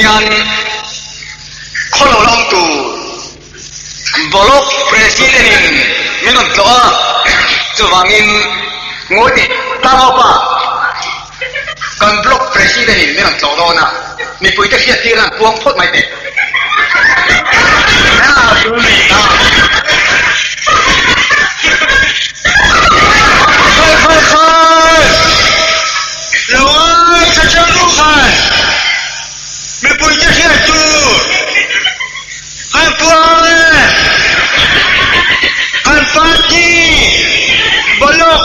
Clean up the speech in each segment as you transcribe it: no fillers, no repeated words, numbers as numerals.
hian khawlo la awm tur Block President in min rawn tlawh a, chuvangin ngawi teh Tlangaupa kan Block President in min rawn tlawh dawn a, mipuite hriattir an puang phawt mai teh. Khai khai khai! Lo ngai tha chang duh khai! Mipuite hriat tur kan puang e! Kan party Block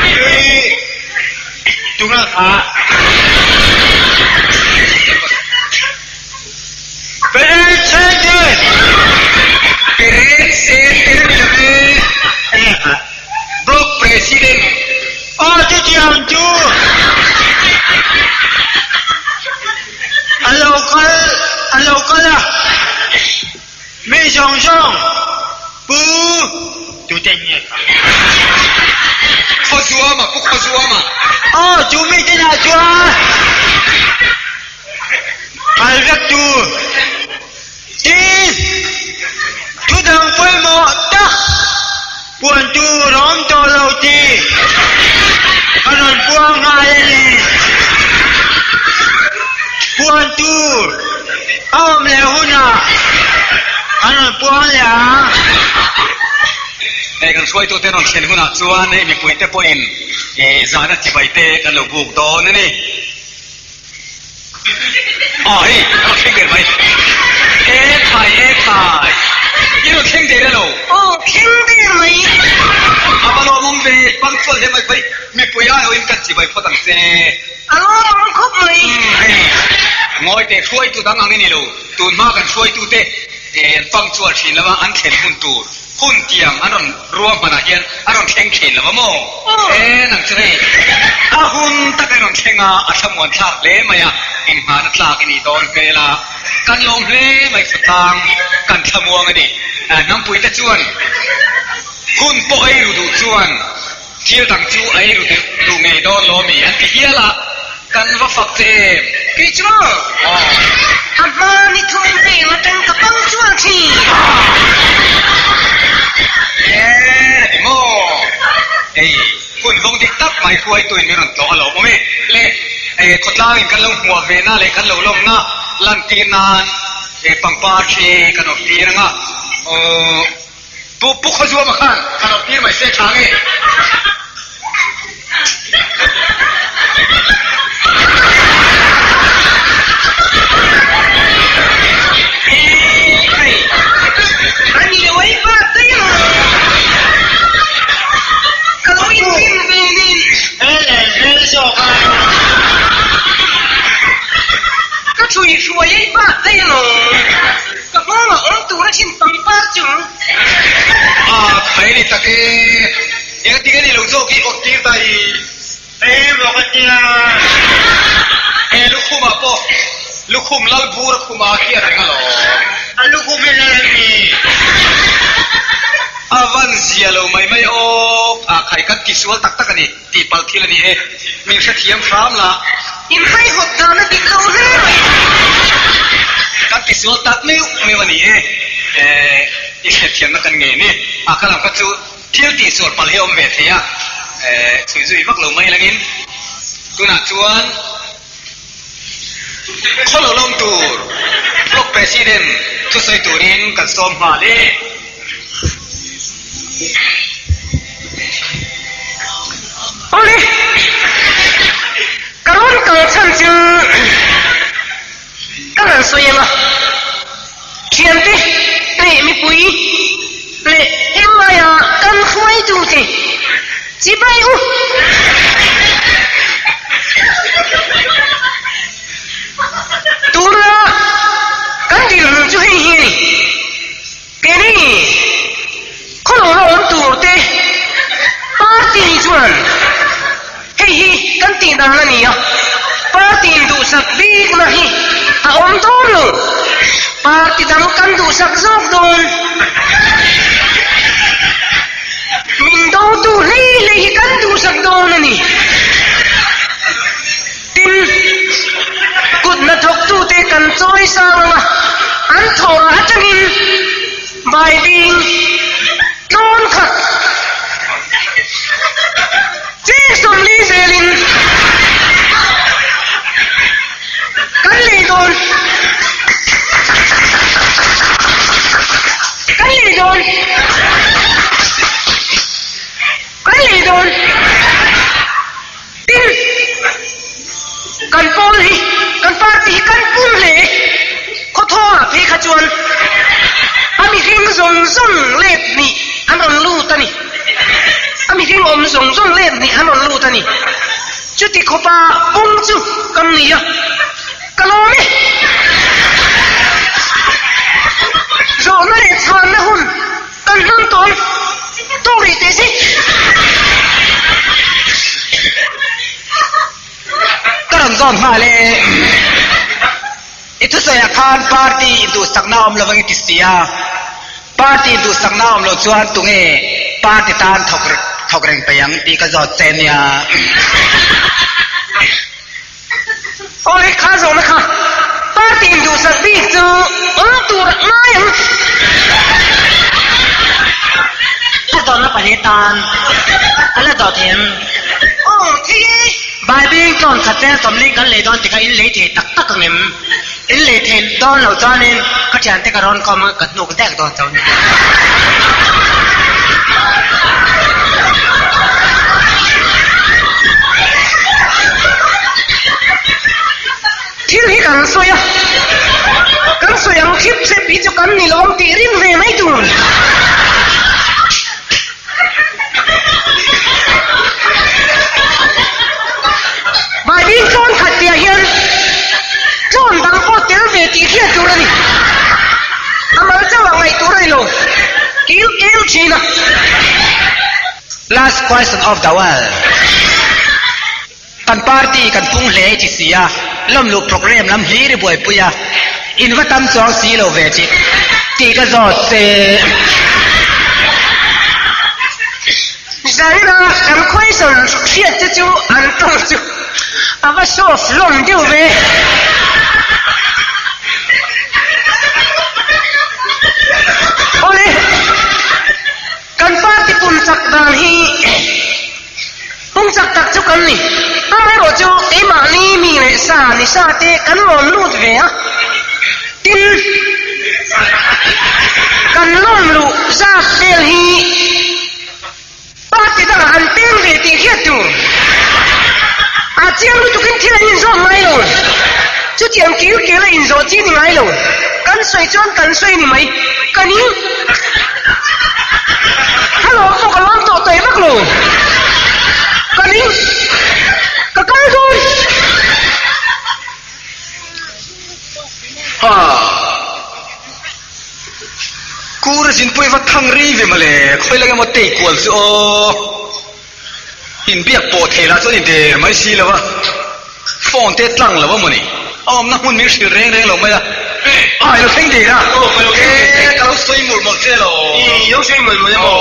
hi tunga kha Block President Aw chutiang chu a lo kal a lo kal a, mi zawng zawng Pu tute nge kha? Khawzuama, Pu Khawzuama. Aw chu mi te nah chuan Kal vek tur tin thu dang pawimawh tak puan tur a awm tawh lo tih ka rawn puang nghal a ni. Puan tur a awm leh hunah kan rawn puang leh ang. Hei kan hruaitute rawn thlen hunah chuan hei mipuite pawhin zana chibai te kan lo buk dawn a ni. Aw hei a rawn thleng der mai. E thai e thai. I rawn thleng der elo? Aw thleng der mai. A va lawmawm ve, punctual hle mai phei. Mipui aiawhin kan chibai phawt ang che. A lawmawm khawp mai. Hei ngawi teh hruaitu dang ang i ni lo. Tunhma kan hruaitute an punctual thin lova an thlen hun tur. Hun tiang an rawn ruahmanah hian a rawn thleng thin lo a maw? E nang chu hei a hun tak a rawn thleng a, a thlamuan thlak hle mai a, inhmana tlak i nih dawn hmel a, kan lawm hle mai khawtlang kan thlamuang a ni. Hnampui te chuan hun pawh ei ru duh chuan thil dang chu a ei ru duh ngei dawn lo a mi an ti hial a, kan va fak che em? Kei chu maw? A hma ni thum vel atang ka pang chuan thin. E ni maw? Hei hun vawng dik tak mai hruaituin min rawn tlawh a lawm awm e. Le khawtlangin kan lo hmuah ve na leh kan lo lawmna lantir nan pangpar khi kan awrh tir ang a. Pu Pu Khawzuama khan ka lo tir mai se tha nge? Ani lo ei pa tui ang ka lo inrin ve nen. Hmel leh hmel zawk a. Ka thui hruai ei pa tui ang. Ka nghawngah awm tur a thin pangpar chung. A khai ni tak e. Eng ti nge ni lo zawk i awt tir ta i. Hei maw ka tia. He lukhumah pawh lukhum lal bur a khuma khi a reng alawm. A lukhum hi lal a ni. A van zia lo mai mai aw. A khai kan ti sual tak tak a ni. Tihpalh thil a ni e. Min hrethiam hram la. In haihawt dan a dik lo hle mai. Kan tisual tak meuh meuh a ni e. I hrethiamna kan ngei ni. A ka lam kha chu thil tihsual palh hi a awm ve thei a. Chhui zui vak lo mai langin tunah chuan khaw lo lawm tur Block President thusawi turin kan sawm nghal e. Awle, ka rawn kal chhan chu ka han sawi ang a, thiante leh mipui leh henglaia kan hruaitute chibai u. Tuna kan dinhmun chu hei hi a ni. Keini khawlawm a awm tur te party chuan hei hi kan tih dan a ni a, party in duhsak bikna hi a awm dawn lo, party dang kan duhsak zawk dawn. Min dotu hlei hlei hi kan duhsak dawn a ni. Tin, kut hnathawktute. chawisang ang a, an thawhrah atangin baibing tlawn khat cheng 40 zelin kan lei dawn. Kan lei dawn. Kan lei dawn. Tin, kan pawl hi, kan party hi kan pum hle. Khawthawngah phei kha chuan a mihring zawng zawng let hnih an rawn lut a ni. A mihring awm zawng zawng let hnih an rawn lut a ni. Chuti khawpa pung chu kan ni a, ka lawm e. Zawhna leh chhanna hun Kan hmang tawn tawk rih teh si. Ka rawn zawm nghal e. I thusawiah khan party induhsakna awm lo ang i ti si a. Party induhsakna awm loh chuan tunge party tan thawk thawk reng peih ang tih ka zawt che nia. Awle kha zawhna kha party induhsak bik chu awm tur a ngai ang. A zawhna pahnih tan a la zawh thei ang. Aw thei e. Baibing tlawn khat chen 40 kan lei dawn tikha in lei thei tak tak ang em? In lei thei dawn loh chuanin ka thiante ka rawn khawm a ka hnuk dek dawn chauh nia. Thil hi kan sawi a, kan sawi ang khip chep hi chu kan ni lo ang tih rin ve mai tur. Baibing tlawn khat tihah hian tlawn dang pawh tel ve tih hriat tur a ni. A mal chauh ah ngaih tur a ni lo. Kil kel thin a. Last question of the world. Kan party kan pung hle i ti si a, lawmluh program lam hlir i buaipui a, in va tam chuang si lo ve tih tih ka zawt che. Zaina kan question hriat te chu an tawng chu a va soft hlawm deuh ve. Awle, kan party pum chak dan hi Pung chak tak chu kan ni. Amaherawh chu keimahni mi leh sa ni sa te kan lawm lut ve a, tin kan lawm luh zat vel hi party dangah an peng ve tih hriat tur a chiang lutukin thil an inzawm ngai lo. Chutiang kil kel a inzawh chi ni ngai lo. Kan sawi chuan kan sawi ni mai. Ka ning. Hello pawh ka lawm tawh tawi vak lo. Ka ning. Ka kal dawn. Ha. Kura zinpui va thang rei ve mawle, khawi leng emaw tei kual chu aw. Inbiak pawh thei lah chuan i der mai si lo a, phone te tlang lo a mawni, a awmna hmun min hrilh reng reng lo mai a, a i lo thleng der a, e ka lo sawi mawlh mawlh che lo. I lo sawi mawlh mawlh emaw?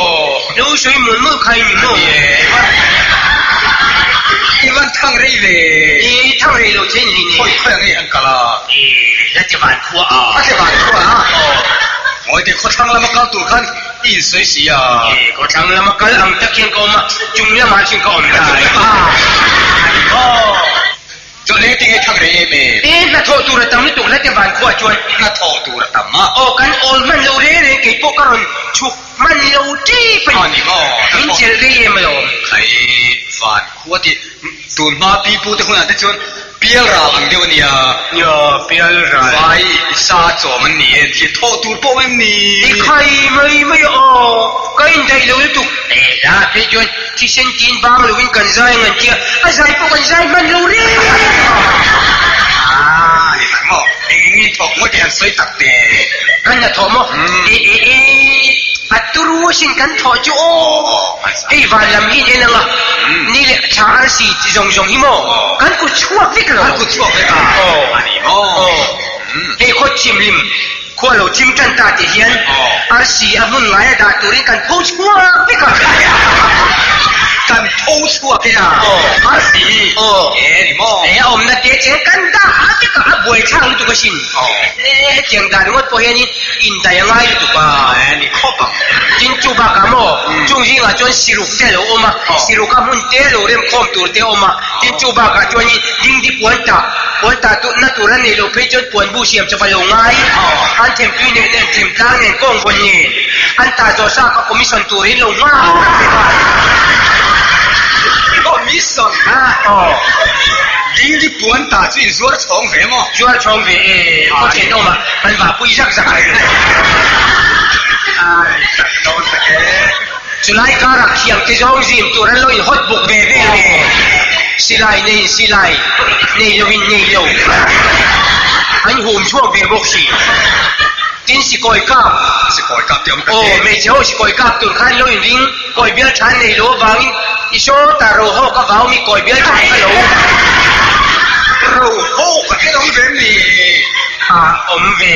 Lo sawi mawlh mawlh kha i ni maw? I van thang rei ve. I thang rei lo che ni ni. Khawi khawi ang nge an kal a? I la ti van khua a. A ti van khua a. Ngawi teh khawthlang lama kal tur khan I insawi si a. E, khawthlang lama kal ang tak hian ka awm a, chung lamah chuan ka awm ta. Aw, chawlh e tinge thak rei em em? E, hnathawh tur a tam lutuk hlate van khuah chuan. Hnathawh tur a tam a. Aw, kan awl hman lo reng reng kei pawh ka rawn chhuk hman lo tep a ni. A ni maw? Min chelh rei em alawm. Khai, van khua tih tun hma pi pu te hunah te chuan Pial ral ang deuh a nia. Nia, pial ral. Vai i sa chawm an ni e, thil thawh tur pawh em ni? I khai mai mai a aw, ka indaih lo lutuk. E la phei chuan thisen tin bang loin kan zai ang an tia, a zai pawh kan zai hman lo reng a. Ah, ni tak maw? Eng eng nge thawk ngawt i han sawi tak teh? Kan la thawh maw? E e e, a turu asin kan thawh chu aw. Hei van lam hi in en ang a, ni leh tha arsi chi zawng zawng hi maw kan kut chhuak vek lo. Kan kut chhuak vek a, a ni maw? Hei khaw thimlim khua lo thim tan ta tih hian arsi a hmun ngaia dah turin kan pho chhuak vek a. Kan tho chhuak e a. Arsi hi. E ni maw? E a awmna te cheng kan dah a vek a, a buaithlak lutuk asin. E hetiang dan ringawt pawh hianin indaih a ngai lutuk a. E ni khawp ang. Tin chu bakah maw chung zingah chuan siruk te a lo awm a, siruka hmun te lo remkhawm tur te a awm a. Tin chu bakah chuanin dingdi puan tah, puan tah na tur a neih loh phei chuan puan bu siam chawp a lo ngai. An thempui nen nen themtlang nen kawng vawn nen an tah zawh sa kha commission turin lo nghak vek a. Commission a? Dingdi puan tah chu in zuar chhawng ve maw? Zuar chhawng ve e, khaw thenawmah kan vahpui zak zak mai. Ai tak dawn tak e. Chulai karah thiamte zawng zim tur an lo in hawt buk ve vel nge? Silai nei silai, nei lo in nei lo. An hum chhuak ve bawk si. Tin sikawi kap. Sikawi kap te awm ka te. Aw, hmeichhe ho sikawi kap tur khan lo in ring, kawi bial tha an nei lo avangin i saw ta ro ho ka vau mi kawi bial tha ka lo. Ro ho ka te awm ve em ni? A awm ve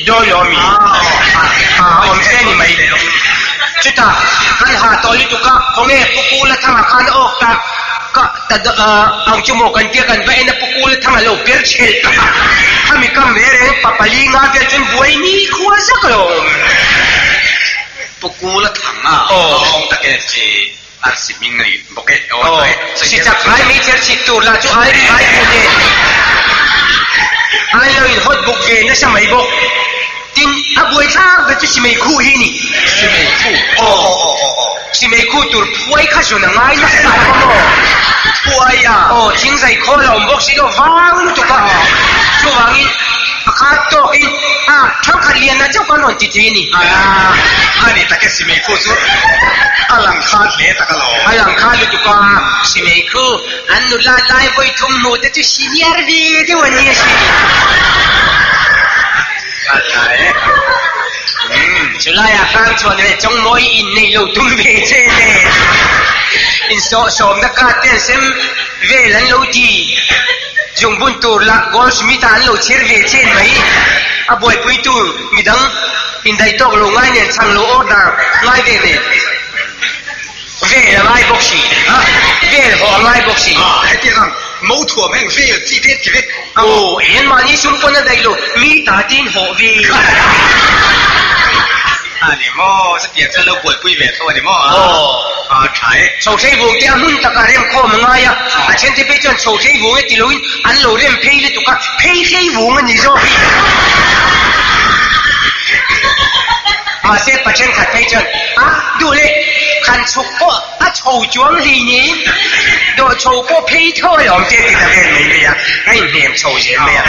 dawn lo ami? A awm se ni mai. Chutah kan ha tawh lutuk a, khawnge Pu Kula Thanga khan a awk ta ka ta ang chu maw kan tia kan va en a Pu Kula Thanga lo per chhelh a, khami kam reng reng pa pali nga vel chuan buai ni khua zak lo. Pu Kula Thanga a awm tak e chi arsi hming a ni bawk e. Aw, si chak ai meichher chhit tur lah chu ai ai pu nen ai lo in hawt buk ve nasa mai bawk. Tin, a buaithlak ber chu Simei khu hi a ni. Simei khu? Aw, aw, aw, aw, aw. Simei khu tur phuai kha zawn a ngai nasa tak a maw? Phuai a? Aw, thingzai khawl a awm bawk si lo, vang lutuk a. Chuvangin, a khat tawkin, a, thangkhat lianna chauh khan rawn ti thei a ni. A, a ni tak e, Simei khu chu a lang khat hle tak alawm. A lang khat lutuk a, Simei khu an nula lai vawi thum hnu te chu senior ve deuh a ni a si. Chulaiah khan chuan leh chawngmawi in nei lo tum ve che le. Insawhsawmna card te an sem vel an lo ti. Zungbun tur lah Goldsmith ah an lo chher ve chen mai. A buaipuitu midang indaih tawk lo ngai nen chhang lo order ngai ve nen. Vel a ngai bawk si. Vel haw a ngai bawk si. Hetiang ang mo thuam heng vel chi te ti vek. Aw, en mahni sum pawn a daih lo, mi ta te in haw ve. A ni maw, chutiang chuan lo buaipui ve tho a ni maw? Aw. A tha e. Chhothei vung te a hmun takah rem khawm a ngai a, a then te phei chuan chhothei vung e ti loin an lo rem phei lutuk a, phei hlei vung a ni zawk hi. Mahse pa thenkhat phei chuan a duh leh khan chhuk pawh a chho chuang hlei niin dawh chho pawh phei tho a awm che ti ta vel mai mai a, a inhnem chho zel mai a.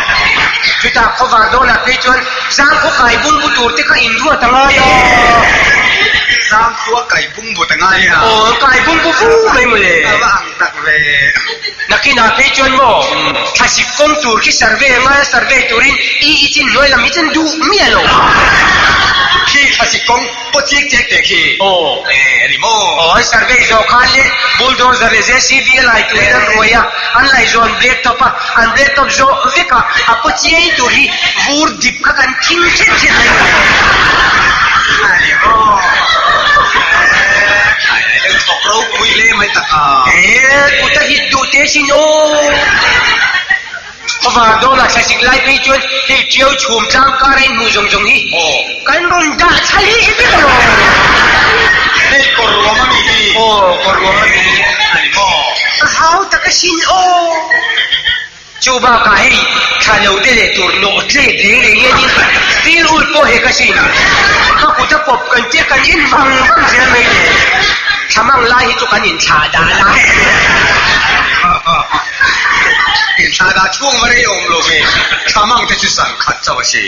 Chutah khawvar dawnah phei chuan zangkhua kai bungbu tur te kha inruat a ngai a. Zangkhua kai bungbu ta ngai a. Aw, kai bungbu fu mai mawle. A va ang tak ve. Nakinah phei chuan maw thlasik kawng tur khi survey a ngai a, survey turin i i chin hnuai lam hi chuan duh miah lo. Khi thlasik kawng paw chik chek teh khi. Aw. E a ni maw? Aw, an survey zawh khan le bulldozer leh JCB a lai turin an ruai a, an laizawn black top a, an black top zawh vek a, a paw chiai tur hi vur dip kha kan thing thet thet mai lo. A ni maw? Ai ai deuh thawk ropui hle mai tak a. E kut a hit duh teh sin aw. Khawvar dawnah thlasik lai phei chuan hei ṭiau chhum tlang kar a inhmuh zawng zawng hi kan rawn dah thla leh vek alawm. Hei kawr ruam a mi hi. Aw kawr ruam a mi hi. A ni maw? A hau tak asin aw. Chu bakah hei thla lo te leh tur nawh tlep reng reng hianin tir ul pawh hek asin. Ka kut a pawp kan tia kan en vang vang zel mai le. Thla mang lai hi chu kan inthlah dah lai a ni. Inthlah dah chhung va rei awm lo ve. Thla mang te chu zan khat chauh a si.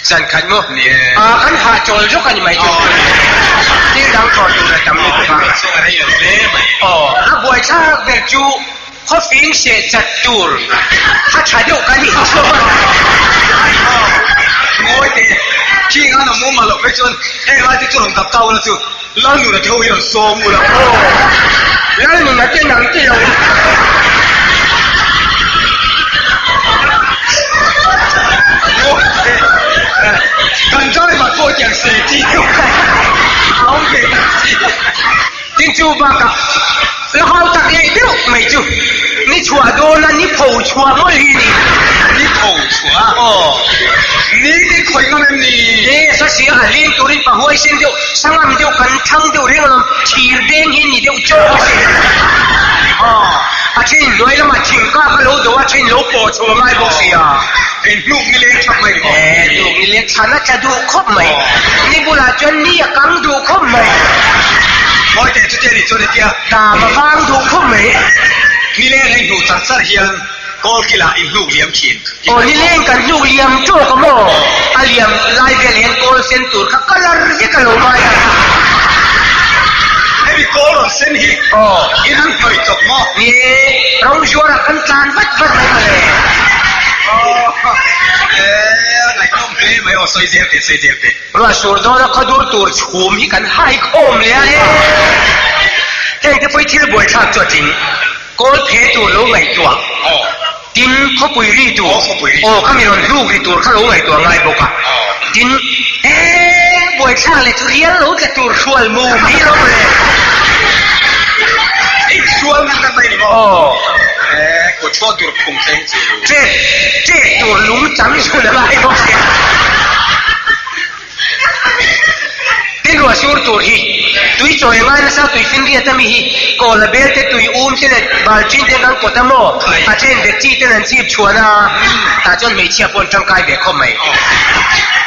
Zan khat maw? Ni e. Ah kan hah chawl zawk a ni mai chu. Thil dang tawh tur a tam lutuk a. Chhung a rei lo hle mai. Aw a buaithlak ber chu Khawfing seh chat tur kha tha deuh kan inchhuak a. Ngawi teh, khi ngan a mum a loh phei chuan heng lai te chu rawn dap ta ula chu Lalnuna te ho hi rawn sawm ula aw. Lalnuna te nang te lo. Ngawi teh, kan driver pawh tiang seh chi deuh kha a awm ve tak si. Tin chu bakah. La hau tak leh deuh mai chu ni chhuah dawna ni pho chhuah mawlh hi ni. Ni pho chhuah? Aw. Ni tin khawi ngam em ni? E, sasia a leng turin pa huaisen deuh, sangam deuh kan thlang deuh reng alawm, thir deng hi ni deuh chawk a sin. Aw, a then hnuai lamah thingkak a lo do a, then lo pawh chhuah ngai bawk sia. Hei hnuk ni leng thap mai ni maw? E, hnuk ni leng chhan a tla duh khawp mai. Ni bulah chuan ni a kang duh khawp mai. Mawi teh chutia ni chuan hetia. Dam a vang duh khawp mai. Nileng a inhnuh char char hian kawl kilah inhnuk liam thin. Aw nileng kan hnuk liam tawk a maw? A liam lai vel hian kawl sen tur kha colour vek a lo ngai a. Hemi kawl rawn sen hi in an hnawih chawp maw? Ni e, rawng zuarah kan tlan vat vat mai mawle. Aw, e, a ngaihnawm hle mai aw, sawi zel teh, sawi zel teh. Ruah sur dawna khawdur tur chhum hi kan hai khawm leh a e. Heng te pawh hi thil buaithlak chu a tling. Kawl phe tur lo ngaihtuah. Tin, khawpui ri tur. Aw, kha mi rawn hluk ri tur kha lo ngaihtuah ngai bawk a. Tin, e, buaithlak leh chu rial lo tla tur hrual mu mai lo mawle. Hrual ngan kan mai ni maw? Aw. E, kut hrual tur phung thleng chu. Ṭek, ṭek tur lung chang chu la ngai bawk sia. Tin ruah sur tur hi tui chawi ngai nasa tui finriat ami hi kawl a bel te tui um te leh balchin te kan kawt a maw a then dek chi ten an chip chhuan a tah chuan hmeichhia pawh an tangkai ve khawp mai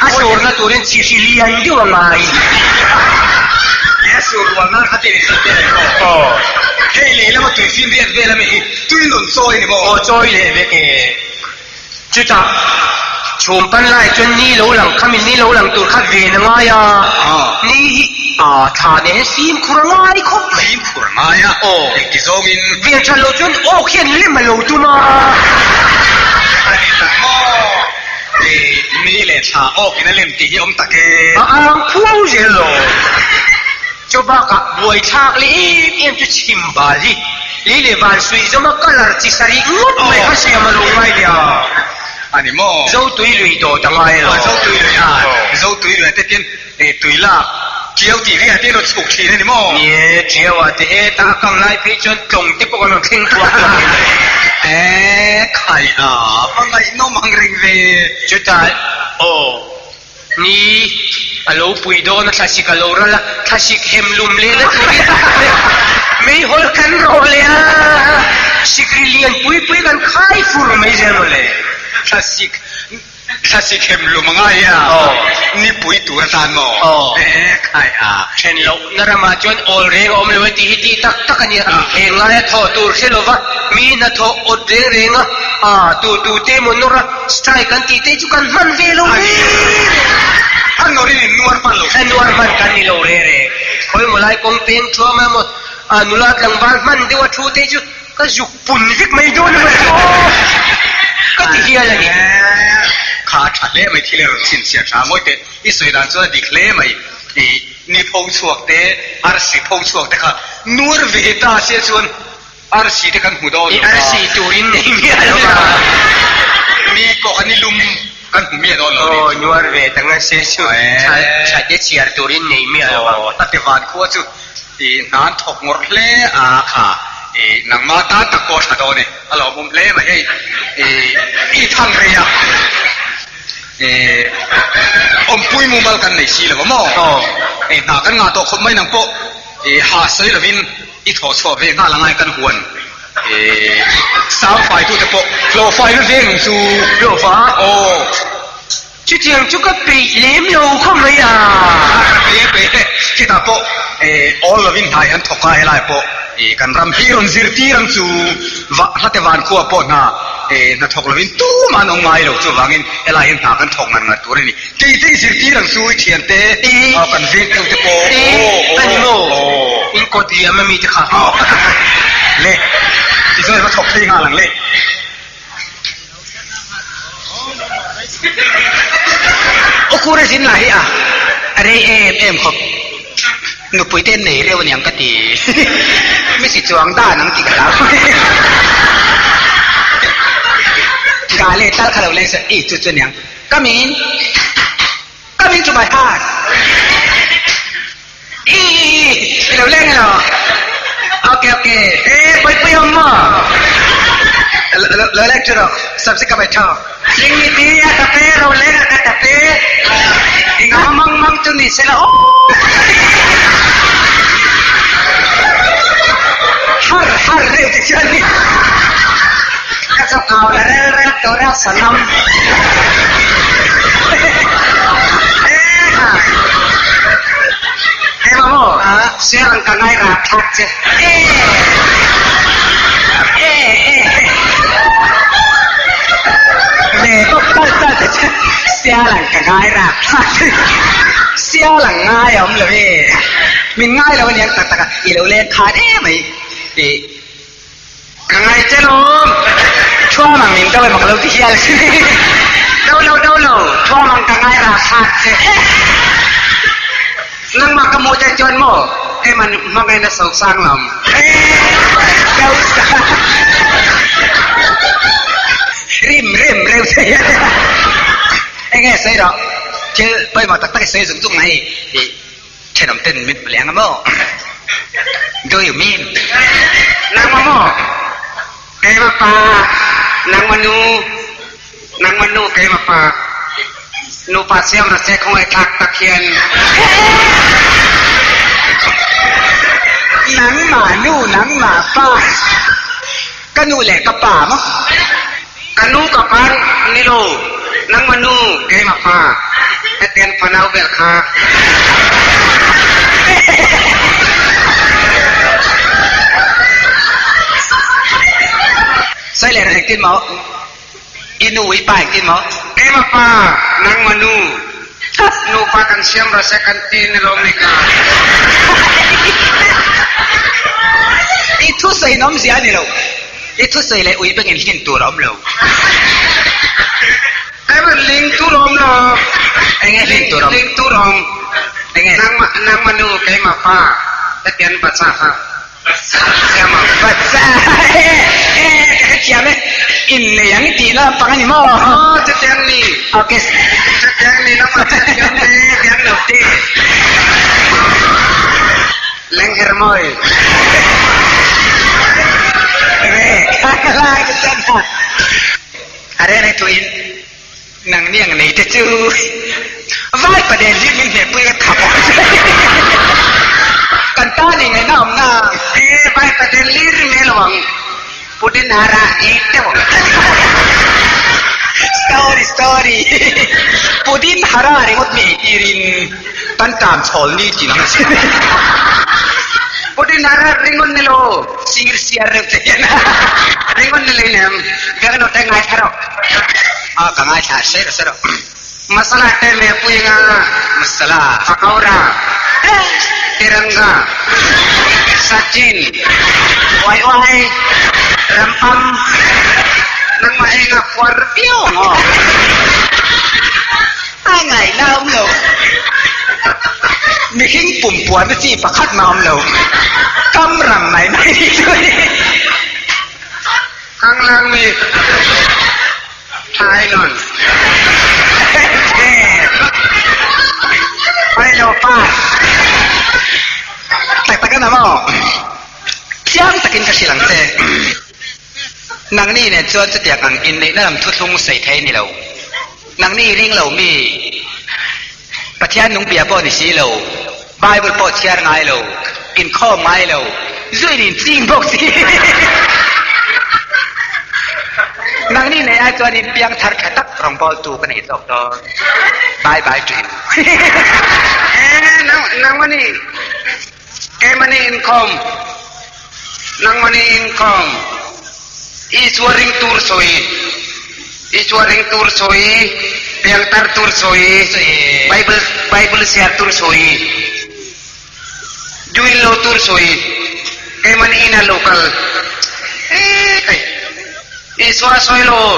a surna turin chihri lian deuh a ngai. He sur rual nan kha tin in te leh maw hei lei lama tui finriat vel ami hi tui nun chawi ni maw aw chawi leh vek e. Chutah chhum pan lai chuan ni lo lang kha min ni lo lang tur kha ven a ngai a, ni hi a thla nen hian fimkhur a ngai khawp mai. Fimkhur a ngai a, aw engti zawngin. Ven that loh chuan awk hian lem a lo tum a. A ni tak maw? Ni leh thla awk in a lem tih hi awm tak e. A ang phuau zel lo. Chu bakah buaithlak leh em em chu chhim bal hi lei leh van suih zawma colour chi sarih ngawt mai kha siam a lo ngai nia. A ni maw? Zotui lui dawt a ngai lo. Zotui lui a, Zotui lui ah te tian tui lak ṭiau tih velah te rawn chhuk ṭhin a ni maw? Ni e, ṭiau ah te heta a kam lai phei chuan tlawng te pawh kan rawn thleng thuak thuak mai mai. E khai a, va ngaihnawm ang reng ve. Chutah aw. Ni, a lo pui dawn a, thlasik a lo ral a, thlasik hem lum leh na turin meihawl kan rawh leh a, sikri lian pui pui kan khai fur mai zel mawle. Thlasik, thlasik hem lum a ngai a, nipui tur atan maw? E khai a. Then loh na ramah chuan awl reng a awm lo e tih hi tih tak tak a nia. Heng laia thawh tur hre lova mi hnathawh awt reng reng a, a tu tu te maw nawr a, Strike an tih te chu kan hman ve lo re re. A nawrin in nuar hman lo. A nuar hman kan ni lo re re. Khawi maw lai kawng peng thuam a maw a nula tlangval hman deuh a thu te chu ka zuk pun vek mai dawn a maw chu aw ka ti hial a ni. Kha a tha hle mai thil i rawn chhinchhiah tha mawi teh i sawi dan chuan a dik hle mai i ni pho chhuak te arsi pho chhuak te kha nuar ve ta sia chuan Arsi te kan hmu dawn lo a. Arsi turin nei miah lo a. Mi pawh kha ni lum kan hmu miah dawn lo ni. Aw nuar ve ta nge se chu tha te chhiar turin nei miah lo a. Aw tate van khua chu i hnan thawk ngawrh hle a kha i nangma tan tak pawh a tha dawn e a lawmawm hle mai hei i i thang rei a i awmpui mumal kan nei si lo a maw i hna kan ngah tawh khawp mai nang pawh i ha sawi lovin I thawh chhuah ve nghal angai kan huan sang fai tute pawh hlawh fai na veng ang chu. Hlawh fa? Aw. Chutiang chu ka peih lem lo khawp mai a. Ka peih e peih e. Chutah pawh awl lovin hnai an thawk a helai pawh kan ram hi rawn zirtir ang chu. Va hlate van khua pawh hna hnathawk lovin tumah an awm ngai lo chuvangin helai hian hna kan thawk ngar ngar tur a ni. Kei te i zirtir ang chu i thiante kan veng deuh te pawh aw a ni maw in kawt liam ami te kha le tichuan va thawk phei nghal ang le. Aw kura zin lah hi a a rei em em khawp nupui te nei reuh aniang ka ti mi si chuang dan ang tih ka hlau ga leh tal kha lo leng se i chu chu aniang. Come in. Come into my heart. I, i lo leng elo. Okay okay. Eh pawipui awm maw? Lo lek chu rawh. Subject ka bai tha. Ling ni ti a tape ro leng a ka tape. Inga mang mang chu ni sela aw. Har har reuh te chuan ni. Ka chawk au la rel rel tawh reuh sanam. Ema maw share ang ka ngai rak thlak che. Ve bawk tal tal te chu sial ang ka ngai rak thlak che. Sial ang ngai a awm lo e. Min ngai lo aniang tak tak a i lo leng khan emai tih. Ka ngai che lawm. Thuam ang min do em ang lo ti hial si. Do lo do lo, thuam ang ka ngai ra thlak che. Nangmah ka hmuh che chuan maw keiman hmangaihna sosang lam. Do sa. Rim rim reuh che hian. Enge sawi rawh. Thil pawimawh tak tak i sawi zung zung mai. Thenawm ten min hmu leng a maw? Do you mean? Nangmah maw? Keimah pa, nangmah nu, nangmah nu keimah pa. Nupa siam ra che khawngaih thlak tak hian. Nangmah nu, nangmah pa. Ka nu leh ka pa maw? Ka nu ka pa ni lo, nangmah nu keimah pa, hetiang fanau vel kha. Sai le engtin maw? I nu i pa engtin maw? Keimah pa, nangmah nu. Nupa kan siam ra seh kan ti ni lawm ni ka. I thusawi in awmzia a ni lo. I thusawi leh ui bengin hlin tur a awm lo. Evan ling tur a awm lo. Enge hlin tur awm? Ling tur a awm. Enge? Nangmah nangmah nu keimah pa hetian bacha kha. Siam ang. Bacha e ka hrethiam e. Innei ang tih na lampang a ni maw? Aw chutiang ni. Okay. Chutiang ni nangmah hrethiam te biang lo te. Lengher mawi. Re lai te chuan ha. A re rei tuin nang ni ang nei te chu vai paden hi min hmeh pui ka tha bawk kan ta ni ngaihna awm na. E vai paden lir me lo ang pudin hara ei teuh ang. Story story pudin hara ringawt mi ei tirin kan tam chhawl ni tih ang chi. Pudin hara ringon ni lo. Sir siar reuh che hian ringon ni leinem biak no te ngai thla rawh. A ka ngai thla se rawh se rawh. Masala te me pui nga. Masala. Pakora. Tiranga. Sachin. Wai wai. Rampam. Nangmah ei nga puar viau ang aw. A ngaihna a awm lo. Mihring pum puanna chi pakhat mah a awm lo. Kam rang mai mai ni chu a ni. Khanglang mi tha ai nawn. Pai lo pa. Tak tak a na maw? Chiang takin ka hrilh ang che. Nangni nen chuan chutiang ang inneihna lam thuthlung sawi thei a ni lo. Nangni ring lo mi, Pathian nung bia pawh ni si lo, Bible pawh chhiar ngai lo, inkhawm ngai lo, zuin in ching bawk si. Nangni nei ai chuan in piang thar tha tak rawngbawltu ka nei zawk dawn. Bye bye to you. Eh, nangmani, keimani inkhawm, nangmani inkhawm. Isua ring tur sawi, Isua ring tur sawi, piangtar tur sawi, Bible Bible chhiar tur sawi, juin lo tur sawi, keimahni ina lo kal eh kai Isua sawi lo,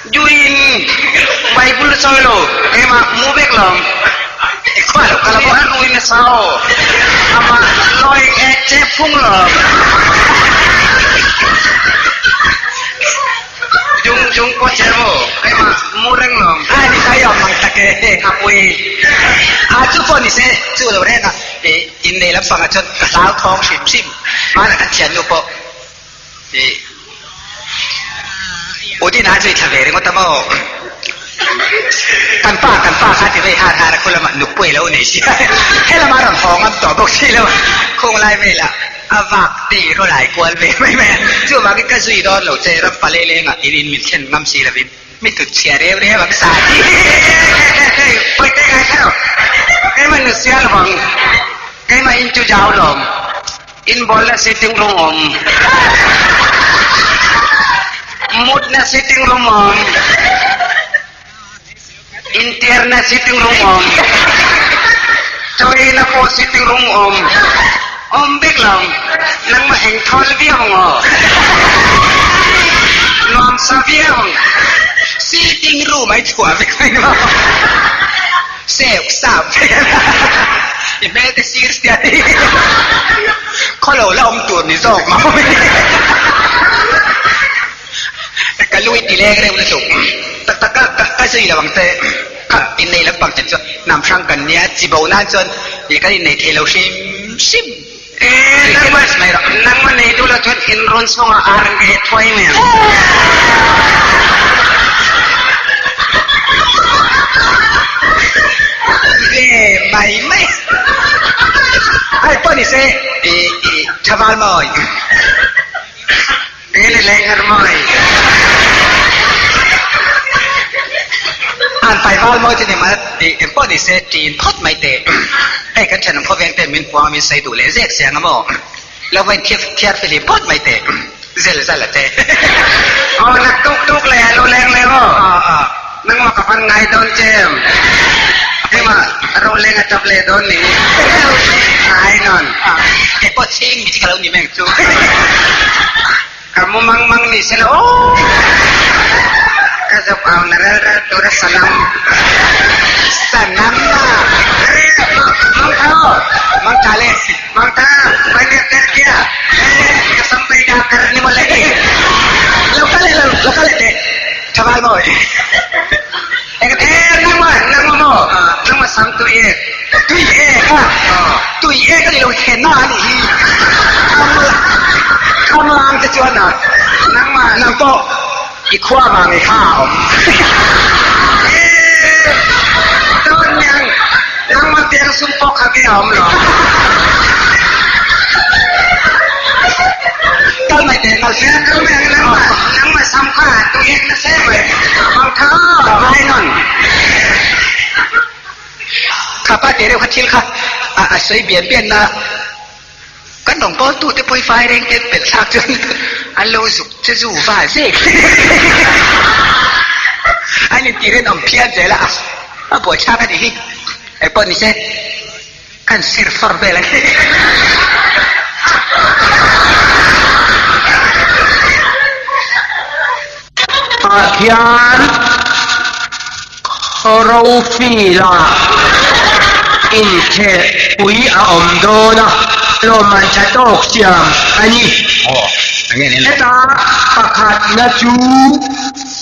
juin Bible sawi lo, keimah mu vek lo. Khua lo kal a ruin a sau, amah lawing e che phung lo. Jung chung pawh che maw? Keimah mu reng lawm. A ni sai awm mang tak e, a pui. A chu pawh ni se, chu lo reng a, i innei lampang ah chuan ka hlau thawng hrim hrim. Hmanah kan thiannu pawh i Udina chu i thla ve ringawt a maw? Kan pa, kan pa kha ti vei har har a, khu lamah nupui lo nei sia. Helamah a rawn haw ngam tawh bawk si lo a, khung lai velah a vak ti rawlai kual ve mai mai a. Chuvangin ka zui dawn lo che, ram palei lengah in in min thlen ngam si lovin mi tut chhia reu reu ang sa hi. Pawite ngai kha lo, keimah nu sia lovang, keimah in chu jau lawm. Inbual na sitting room awm. Mut na sitting room awm. Intiar na sitting room awm. Chawi na pawh sitting room awm. Awm bik lo. Nangmah eng thawl viau ang aw. Nuam sa viau ang. Sitting room ai chhuah vek mai ni maw. Sep sap vek a i hmel te sir sia hi khaw lo la awm tur ni zawk mau ka lu i ti leng reuh lutuk tak tak ka ka zui lo ang che kha innei lampang chen chuan hnam hrang kan nia chi bo nan chuan ih kan innei thei lo hrim hrim Nangmah nei duh lo chuan in rawn chungah ar an ka et thuai mai ang. Ve mai mai. Ai pawh ni se i i thaval mawi. Kei le ngar mawi. An pai val mawi chu ni mal i eng pawh ni se ṭin phawt mai teh. Hei kan ṭhenawm khawveng ten min huang a min sawi duh leh zek siang a maw. Lo va in thiar fihlim phawt mai teh. Zel zal a che. Aw nak tuk tuk leh a lo leng leh aw. Nangmah ka van ngai dawn che em. Keimah roleng a tap leh dawn ni. Ai nawn. Kei pawh chhing mi chi ka lo ni meng chu. Ka mu mang mang ni sela aw. Ka zuk au na rel rel tur a sanam. Sanam a. Mang tha aw. Mang tha le. Mang tha. Mai nek nek kia. Ka sampai da kar ni mawle. Lo kal leh lo kal leh teh. Thaval mawi. Eh, nangmah, nangmah maw? Nangmah sam tui ek. Tui ek a? Tui ek a ni lo thlen na a nih hi. Kham lang te chuan a. Nangmah. Nang pawh i khua vang i kha a awm. Eh, tawn niang. Nangmah tiang sum pawh kha ve a awm lo. Kal mai teh kal. Kal mai ang nangmah, nangmah sam kha tui ek na se mai. Mang tha ngai nawn. Kha pa te reuh kha thil kha a sawi bian bian na kan rawn kawl tu te pawh i fai reng te pelh thlak chuan an lo zuk che zu va zek an in tih rinawm phian zel a a buaithlak a nih hi engpawh ni se. Kan sir far vel ang. Ah hian Khawrofila inkhehpui a awm dawn a, lawmman tha tawk siam a ni. Heta pakhatna chu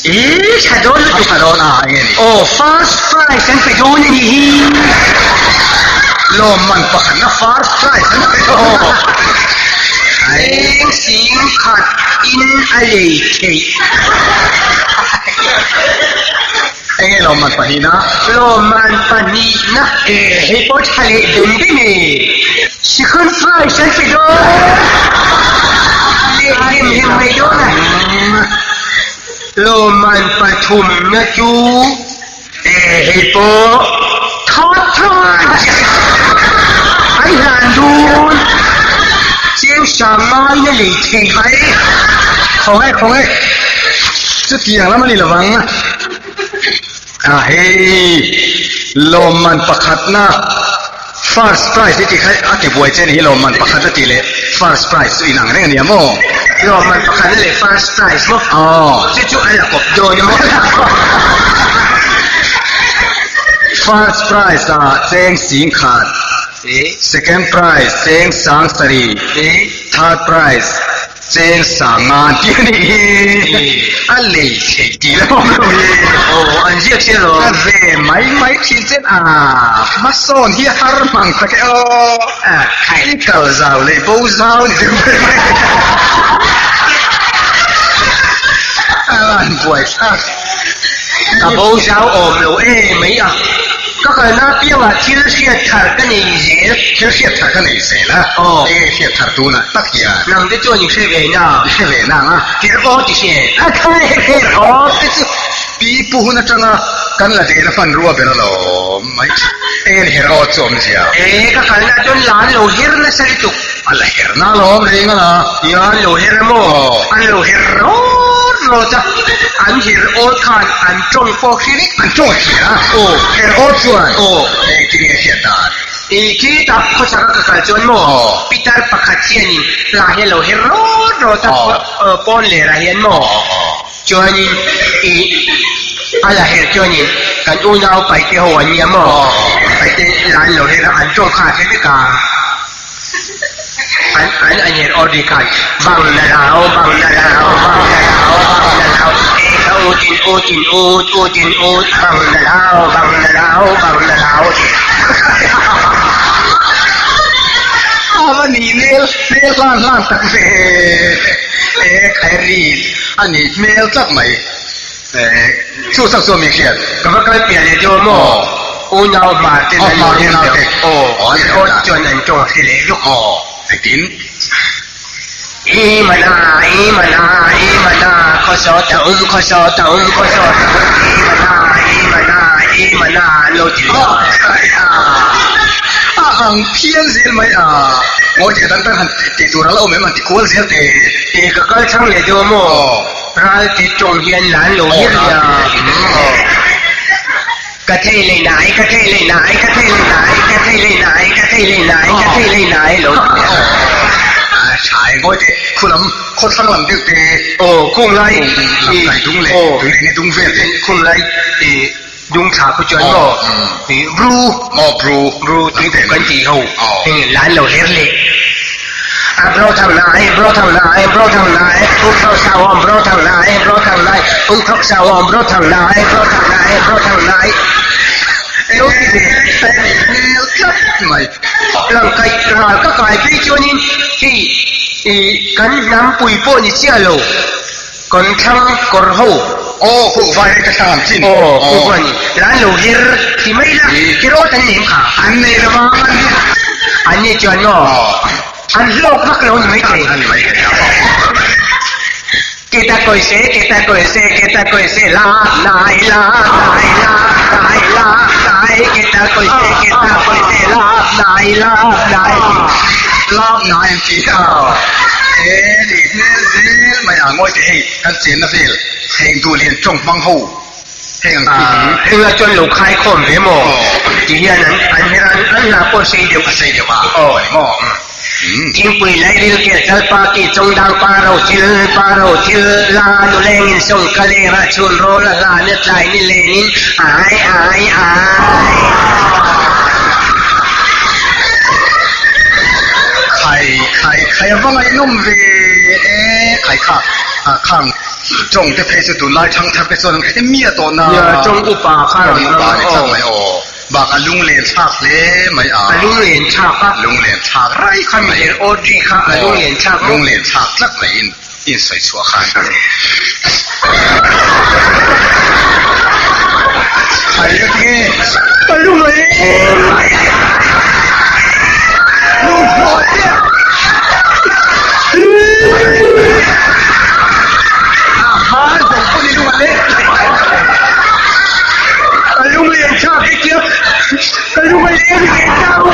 Ih, tha dawn lutuk. Tha dawn a, enge ni? Aw, first prize an pe dawn a nih hi. Lawmman pakhatna first prize an pe dawn. Eng sing khat in a lei theih. Enge lawmman pahnihna? Lawmman pahnihna e, hei pawh tha leh bem bem e. Second prize an pe dawn. Leh hem hem mai dawn a. Lawmman pathumna chu e hei pawh third prize an hlan dun cheng sang ngaina lei thei mai. Khawngaih khawngaih chutiang lam a ni lovang a hei lawmman pakhatna First prize i tih kha a ti buai che ni hi lawmman pakhat a tih leh first prize chu inang reng a nia maw? Lawmman pakhat a leh first prize maw? Aw. Chu chu a la kawp dawn a maw? First prize ah cheng sing khat, second prize cheng sang sarih, third prize. Cheng sanga an ti a nih hi. A lei theih tih la awm lo hi. Aw, an ziak sia lo. A ve mai mai thin chen a, hmasawn hi a har mang tak e aw. I kal zau leh bo zau ni deuh mai mai. A van buaithlak. Ka bo zau awm lo e mai a. Ka kalna apiangah thil hriat thar ka nei zel. Thil hriat thar ka nei zel a. Aw. Enge hriat thar tunah tak hian. Nang te chuan i hre ve na. I hre ve nang a. Tirh aw ti hre. A khai tirh aw te chu pi pu hun atanga kan la dehna hmanrua ber alawm mai. Enge ni her aw chu awmzia. E ka kalna chuan la an lo her nasa lutuk. A la her na alawm reng a la. Ia an lo her a maw? Aw. An lo her rawt rawt a, an her awt khan an tawng pawh hre vek. An tawng a hria? Aw. Her awt chuan? Aw. Engtin nge hriat dan? I khitah khawchhak a ka kal chuan maw? Aw. Pitar pakhat hianin la hi a lo her rawt rawt a, Aw. pawn lerah hian maw? Aw aw. Chuanin i a la her chuanin kan unau paite ho an nia maw? Aw. Paite la an lo her a, an tawng kha a hre vek a. An an an her aw ri khan bang na lau bang na lau bang na lau bang na lau e ka ut in ut in ut ut in ut bang na lau bang na lau bang na lau ti. A va ni hmel hmel hlan hlan tak ve e khai ri a ni hmel tlat mai e chu chak chu a mi hriat. Ka va kal piah leh dawn maw? Unau hmar ten an lo rem deuh. Aw, aw chuan an tawng hre leh lawk. Aw, engtin? I mana, i mana, i mana, khaw saw ta um, khaw saw ta um, khaw saw ta um, i mana, i mana, i mana an lo ti leh a. A ang phian zel mai a. Ngawi teh dang dang han tih tur a la awm em han ti kual zel teh. I ka kal chhang leh dawn maw? Ral te tawng hian la an lo her nia. Ka thei lei nai, ka thei lei nai, ka thei lei nai, ka thei lei nai, ka thei lei nai, ka thei lei nai lo ti leh a. A tha e ngawi teh, khu lam, khaw thlang lam deuh te. Aw, khung lai lam kai dung leh, tun eng nge dung vel te. Khung lai dung thla khu chuan maw, bru, Maw bru, bru tui kan tih ho, heng la an lo her leh. A bro thang nai, bro thang nai, bro thang nai, ung thok sa awm bro thang nai, bro thang nai, ung thok sa awm bro thang nai, bro thang nai, bro thang nai. Lo ti ve hmel tlat mai. Lang kai ral ka kai phei chuanin hei kan hnampui pawh ni chiah lo. Kan thlang kawr ho. Aw huh vai rei ka thlang ang chin. Aw huh vai ni. La an lo her ti mai la. Ti rawt an nem kha. An nei lo vang an ni. An ni chuan maw. An hlawk vak lo ni mai thei. An ni mai thei. Ke ta kawi se, ke ta kawi se, ke ta kawi se la nai la nai la nai la nai ke ta kawi se, ke ta kawi se la nai la nai. La nai an ti a. E ni hmel zel mai a ngawi teh hei kan chenna vel heng duh lian tawng hmang ho heng ang khi hi. Heng la chuan lo khai khawm ve maw ti hian an an her an an hna pawh sei deuh a sei deuh a aw ni maw. Thingpui lairil kel chal pa ki chawng dang pa ro thil pa ro thil la nu leng in sawng ka leng ah chhun rawl a hlan a tlai ni len in ai ai ai. Khai khai khai a va ngaihnawm ve e khai kha khang tawng te phei chu tunlai thangthar te chuan an hre miah tawh na. Nia tawng upa kha rawn upa ni tlat mai aw. Bak a lunglen thlak hle mai a. A lunglen thlak a. Lunglen thlak rai kha mai. Khami Audrey kha a lunglen thlak maw? Lunglen thlak tlat mai in in sawi chhuah khan. Khai ka ti nge? Ka lunglen. Lunghlawh chiah. A har zawng pawh ni lung a leng. Ka lung lian thlak hi tia ka lung a leng ve ta u.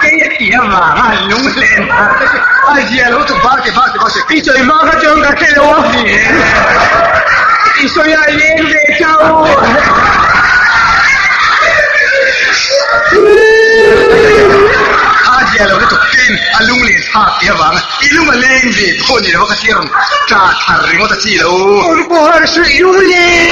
Kei a ti avang a lung len thlak te chu a zia lo chu bar ti bar ti bar ti. I sawi hma kha chuan ka hre lo a. I sawi a leng ve ta u. A zia lo lutuk keiin a lung len thlak ti avang a i lung a leng ve pawh ni lo a ka thlir ang. Ṭa thar ringawt a chi lo. Awm pawh har suih lung leng.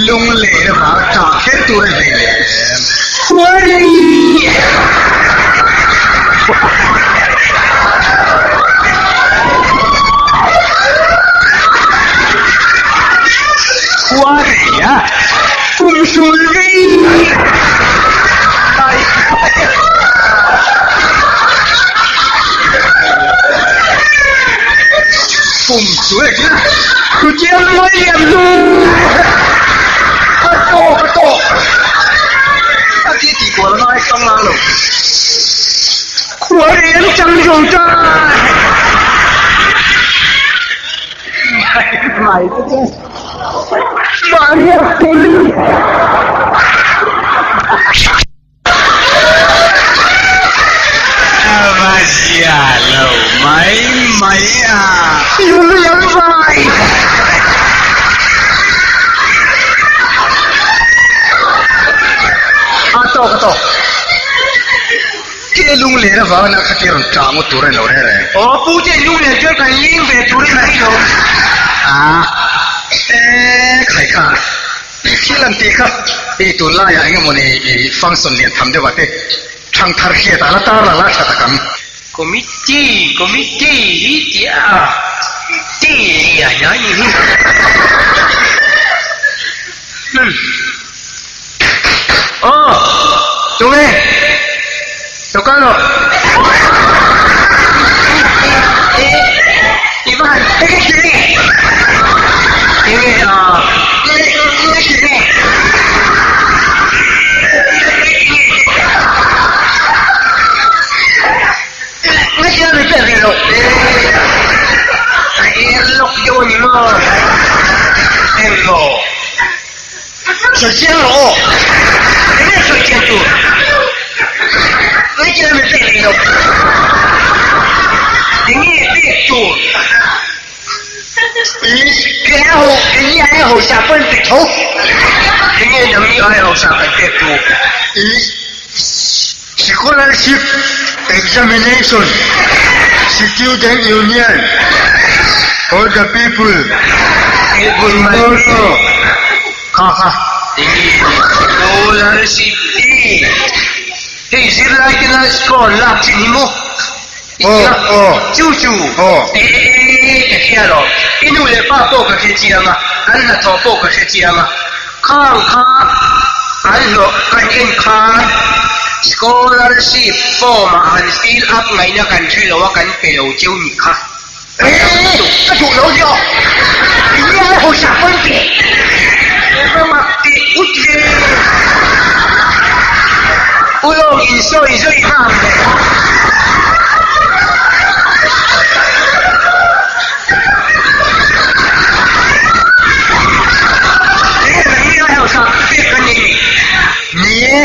Lung len avang ṭa kher tur a nei leh em. Khuarei! Khuarei a! Kum sul vei! Kum sul e kina! Chutiang ngawi liam hnu! Ka tawh ka tawh! A ti tih kual ngai tang ngang lo. Khuarei an chang zo ta! Mai te chu. Mahni a pawlin. A va zia lo mai mai a. Lung lam vai. A tawk a tawk. Ke lung len avangin a khatir rawn tah ngawt tur a ni lo reng reng. Aw pu te lung len chuan kan ling ve tur a ni lo. A e khai kha thil an tih kha i tunlaiah eng emawni i function lian tham deuh ah te thang thar hriat ah la tar la la tha tak ang. Committee committee hi tia a ti lian a ni hi. Umm. Aw, tunge? Lo kal rawh. I va han Enge hrilh nge? Enge a? Enge hrilh nge? Nge hrilh a mi pek ve lo? A er lawk deuh a ni maw? Engmaw? Sawi chiang rawh aw. Enge sawi chiang tur? Nge chiang min pek leh lo. Enge pek tur? Ke ai ho, enge ai ho sa pawn pe tho. Enge nangni ai ho sa kan pek tur? Scholarship Examination Student Union for the People Tomorrow Kha kha. Scholarship i hei zirlai tena score lak chin hi maw? Aw aw. Chu chu. Aw. E ka hria lo. I nu leh pa pawh ka hre chiang a, an hnathawh pawh ka hre chiang a. Khang kha an hlawh kan en khan scholarship form ah han fill up ngaihna kan hre lo a kan pe lo cheu ni kha. E ka duh lo nia nia ho sa pawn pe. Ka mak tih ut ve. Ulawng in sawi zui vang ve. Ni e,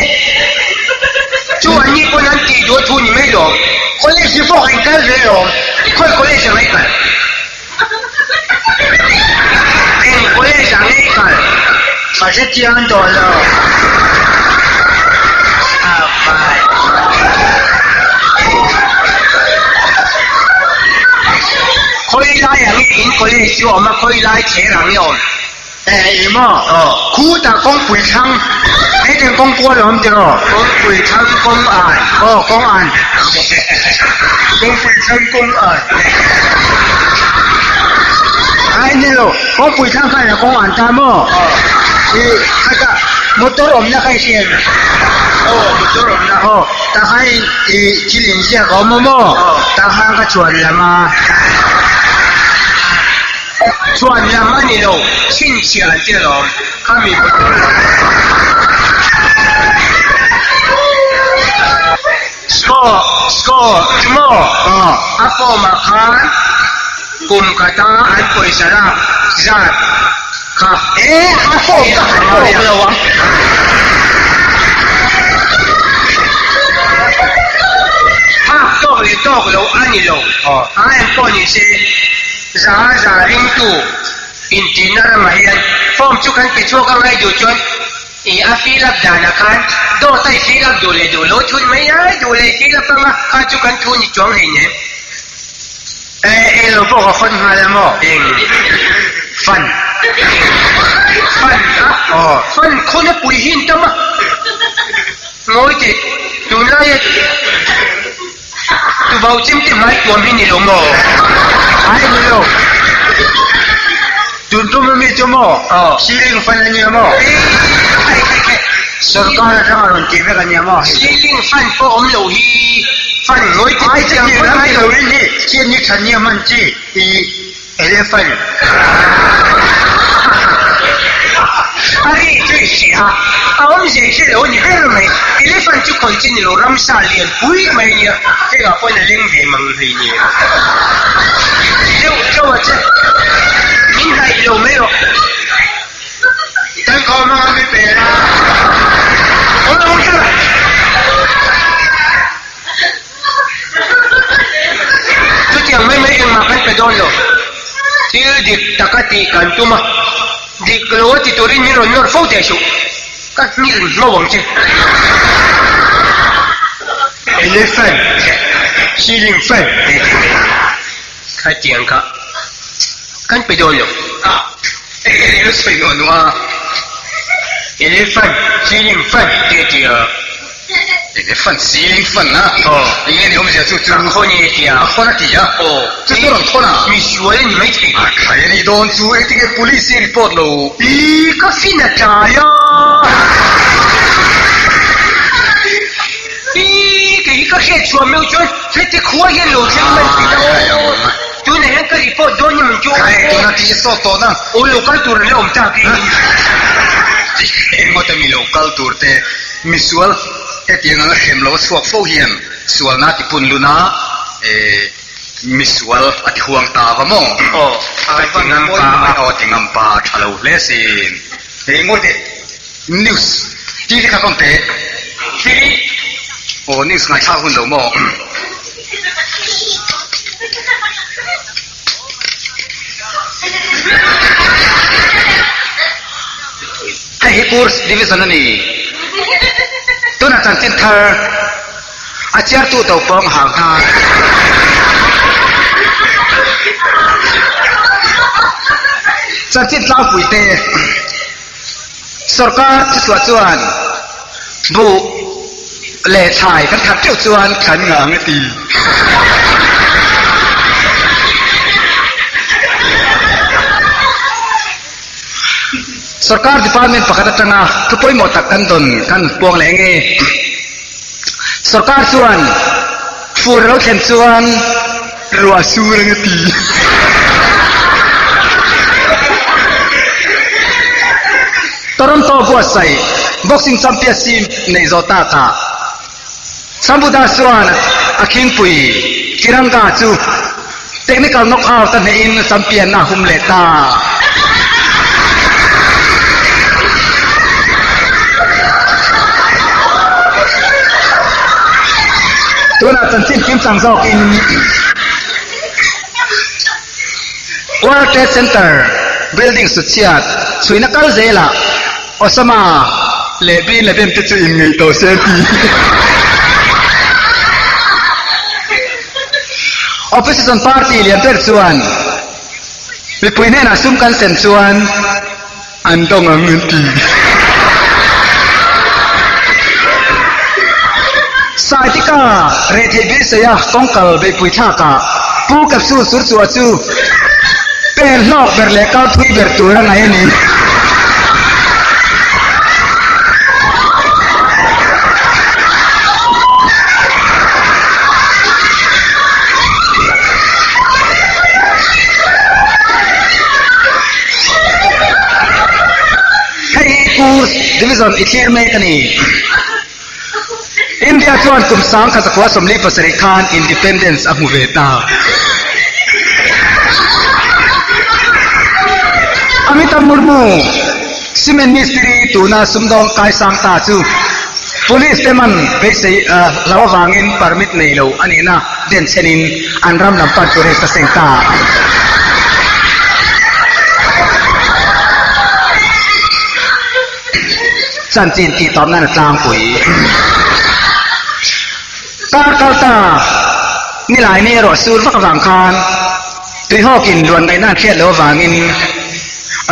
chu an ni pawn an tih duh a thu ni mai lawm. College hi pawh kan kal ve lawm. Khawi college ang ei kal? Eng college ang ei kal? Ka hre chiang tawh lo. A vai. Khawi lai ang nge in college chu awm a, khawi lai chher ang nge awm? Eh, i maw? Khutah kawngpui thlang, hetiang kawng kual a awm tiraw? Kawngpui thlang kawng an. Aw, kawng an. Kawngpui thlang kawng an. Ai ni lo, kawngpui thlang khan a kawng an ta maw? I khatah motor awmna kha i hria em? Aw, motor awmna. Aw, tah khan i thil inziak a awm a maw? Tah khan ka chhuan lam a. Chhuan lam a ni lo, chhinchhiah an ti alawm, khami motor lam. Score, score chu maw? A form ah khan kum khata an pawisa lak zat kha. E, a form ka han tawk lo ang. Phak tawk leh tawk lo a ni lo. A engpawh ni se. Za za ringtu intihna ramah hian form chu kan pe chhuak a ngai duh chuan i a fill up danah khan dawt a i fill up duh leh duh lo thun mai a, duh leh i fill up anga kha chu kan thu ni chuang hei nem. E eng lo pawh ka hawn nghal a maw? Eng Fun. Fun a? Aw. Fun khawna pui hi an tam a. Ngawi teh, tunlaia tubauh chemte hmai tuam hi ni lo maw? Ai ni lo. Tun tum ami chu maw? Aw. Ceiling fan a nia maw? Khai khai khai. Sorkar atang a rawn tih vek a nia maw? Ceiling fan pawh awm lo hi fan ngawi teh Ai chutiang lam ni lo in hi chian ni tha nia hman chi i Elephant. A ri chu i hria a, a awmzia i hre lo a ni ber mai. Elephant chu khawi chi ni lo, ramsa lian pui mai a nia, hengah pawhin a leng ve mang hlei nen. Deuh deuh a che, min hnaih lo mai rawh. Kan khawm anga mi pe la. Awm awm kher a. Chutiang mai mai engmah kan pe dawn lo. Thil dik taka tih kan tum a, dik lo a ti turin min rawn nawr fo teh suh. Ka nghilh hno ang che. Elephant, ceiling fan tih tih mai. Khatiang kha kan pe dawn lo. A, eng eng sawi nuah nuah a. Elephant, ceiling fan tih a ti a. Elephant ceiling fan a? Aw. Eng nge ni awmzia chu chu? Ka khawn e ti a. A khawn a ti a? Aw. Chu chu rawn thawn a? Mi sual a ni mai thei. A khai a nih dawn chu engtinge police hi report lo? Ih, ka fin a tlai a. Ih, kei hi ka hriat chhuah meuh chuan heti khua hian lo thleng mai thin a aw. Tunah hian ka report dawn ni mai chu aw. Khai, tuna tih sawt tawh na. Aw, lo kal tur an la awm tak e. Engmawte mi lo kal tur te Misual hetiang anga hrem lo a chhuak fo hian sualna a ti pun lun a, misual a ti huang ta va maw? Aw, a ti ngam pa a, aw a ti ngam pa a tha lo hle sin. Hei ngawi teh, news TV kha ka awm teh. TV? Aw, news ngaithlak hun lo maw? Hei hi Kurs Division a ni. Tunah chanchin thar a chhiartu do pawng hang hna. Chanchin tlangpui te sorkar thuchhuah chuan buh leh thlai kan thar teuh chuan kan ngang a ti. Sorkar department pakhat atanga thu pawimawh tak kan dawn kan puang leh nge. Sorkar chuan fur a lo thlen chuan ruah sur ang a ti. Toronto buatsaih boxing championship neih zawh takah Sambuddha chuan a khingpui Tiranga chu technical knockout a hnehin champion a hum leh ta. Tunah chanchin kimchang zawkin World Trade Center building sutchhiat chhuina kal zelah Osama leh Bin Laden te chu inngeih tawh se ti. Opposition party lian ber chuan mipui hnenah sum kan sem chuan an dawng ang an ti. Saitika rehtheih beiseia kawngkal beihpui thlakah Pu Capsule Surchua chu pen hlawk ber leh kal thui ber tur a ngaih a ni. Hei hi Kurs Division i thlir mek a ni. India chuan kum 1947 khan Independence a hmu ve ta. Amitabh Murmu, Cement Mistiri tuna sumdawng kaisang ta chu Police te man beisei lo avangin permit nei lo a nihna denchhenin an ram lam pan tur hi sa seng ta. Chanchin tih tawp nan a tlangpui. Kar kal ta nilai ni erawh sur vak avang khan tuihawkin luan ngaihna an hriat loh avangin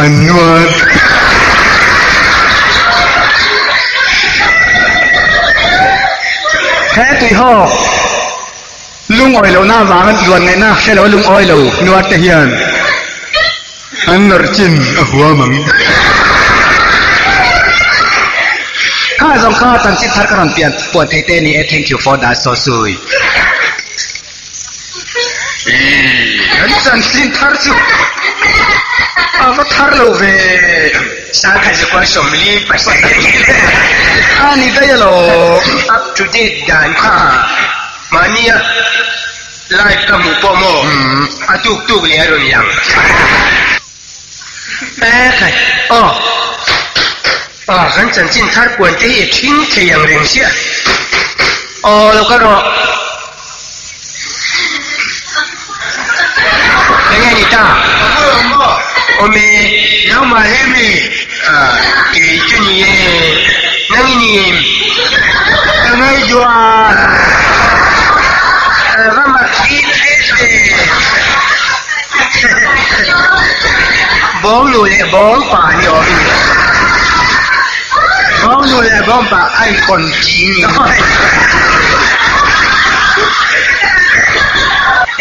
an nuat. tuihawk lungawi lohna avanga luan ngaihna hre lo lungawi lo nuar te hian an nawrh chin a huam ang. Kha zawng kha chanchin thar ka rawn pian puan thei te ni e thank you for that so sui. Kan chanchin thar chu a va thar lo ve. Sangha zakua 47 A ni daih alawm. Up to date dan kha mahnia live ka hmuh pawh maw a tuk tuk leh a rawn lang. Ekhai aw aw kan chanchin thar puan te hi a thing thei ang reng sia aw lo kal rawh. Enge ni ta? Awm e, nangmah hi mi? Ah, kei chu ni e, nang i ni em? Ka ngaihtuah. Va mak bik hle ve. Bawng nu leh bawng pa ni awm i ni. Bawng nu leh bawng pa a inkawn chi ni.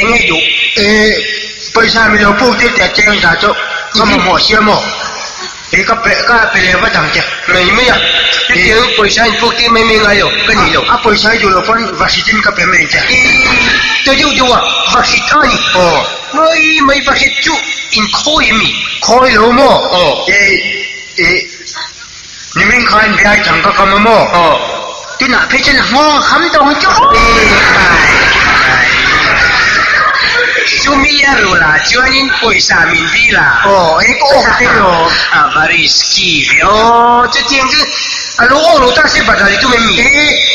Eng nge duh? E, pawisa mi lo puk tir teh cheng za chu ka mamawh sia maw? E ka pe ka pe leh vat ang che. Mai mai a, chutiang pawisa in puk tir mai mai ngai lo, ka ni lo. A pawisa i duh loh pawn vahrit in ka pe mai ang che. E, ta deuh deuh a, vahrit a ni. Aw. Mai mai vahrit chu in khawi em ni? Khawi lo maw? Aw. E, e, nimin khan biai chang ka kam a maw? Aw. Tunah phei chuan a nghawng a kham tawh ang chu. E, kai, kai. Chumi a rul ah chuanin pawisa min dil a. Aw, e ka awk te lo. A va risky ve aw, chutiang chu a lo awk lo ta se badal i tum em ni? E,